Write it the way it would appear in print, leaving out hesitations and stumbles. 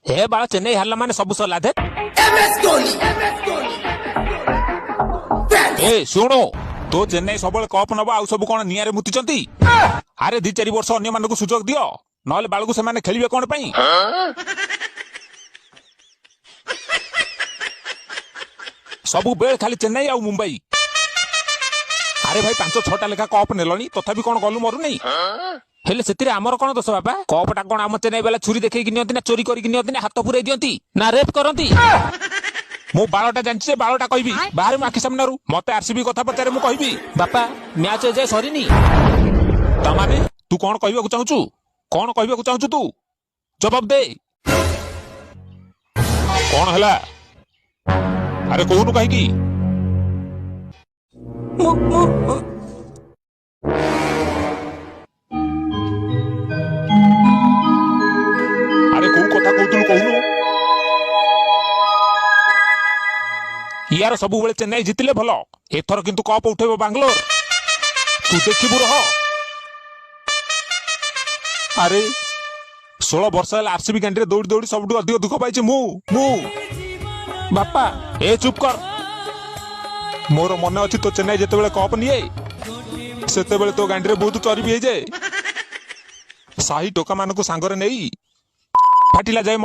ହେ ବାଳ, ଚେନ୍ନାଇ ହାରିଲା ମାନେ ସବୁ ସରିଲା ଧେ। MS Dhoni, MS Dhoni. ଏ ଶୁଣୁ, ତୋ ଚେନ୍ନାଇ ସବୁବେଳେ କପ୍ ନବ, ଆଉ ସବୁ କଣ ନିଆଁରେ ମୁତିଛନ୍ତି? ଆରେ 2-4 ବର୍ଷ ଅନ୍ୟମାନଙ୍କୁ ସୁଯୋଗ ଦିଅ, ନହେଲେ ବାଳକୁ ସେମାନେ ଖେଳିବେ କଣ ପାଇଁ? ସବୁବେଳେ ଖାଲି ଚେନ୍ନାଇ ଆଉ ମୁମ୍ବାଇ। ଆରେ ଭାଇ, 5-6ଟା ଲେଖା କପ୍ ନେଲଣି, ତଥାପି କଣ ଗଲୁ ମରୁନି? ହେଲେ ସେଥିରେ ଆମର କଣ ଦୋଷ ବାପା? କପଟା କଣ ଆମ ଚେନ୍ନାଇ ବାଲା ଛୁରୀ ଦେଖେଇକି ନିଅନ୍ତି, ନା ଚୋରି କରିକି ନିଅନ୍ତି, ନା ହାତ ପୁରେଇ ଦିଅନ୍ତି, ନା ରେପ୍ କରନ୍ତି? ମୁଁ ବାଳଟା ଜାଣିଛି ଯେ ବାଳଟା କହିବି। ବାହାରେ ମୋ ଆଖି ସାମ୍ନାରୁ। ମତେ ଆରସିବି କଥା ପଚାରେ, ମୁଁ କହିବି। ବାପା, ମ୍ୟାଚ୍ ଏଯାଏ ସରିନି। ତାମାନେ ତୁ କଣ କହିବାକୁ ଚାହୁଁଛୁ? କଣ କହିବାକୁ ଚାହୁଁଛୁ ତୁ? ଜବାବ ଦେ। କଣ ହେଲା? ଆରେ କହୁନୁ କାହିଁକି? ମୁଁ ଆରେ କୋଉ କଥା କହୁଥିଲୁ, କହୁନୁ? ୟାର ସବୁବେଳେ ଚେନ୍ନାଇ ଜିତିଲେ ଭଲ। ଏଥର କିନ୍ତୁ କପ୍ ଉଠେଇବ ବାଙ୍ଗଲୋର, ତୁ ଦେଖିବୁ ରହ। ଆରେ 16 ବର୍ଷ ହେଲା ଆରସିବି ଗାଣ୍ଡିରେ ଦୌଡ଼ି ଦୌଡ଼ି ସବୁଠୁ ଅଧିକ ଦୁଃଖ ପାଇଛି ମୁଁ। ବାପା, ଏ ଚୁପ୍ କର। ମୋର ମନେ ଅଛି, ତୋ ଚେନ୍ନାଇ ଯେତେବେଳେ କପ୍ ନିଏ, ସେତେବେଳେ ତୋ ଗାଣ୍ଡିରେ ବହୁତ ଚରିବି ହେଇଯାଏ। ସାହି ଟୋକାମାନଙ୍କୁ ସାଙ୍ଗରେ ନେଇ ଫାଟିଲା ଯାଏ।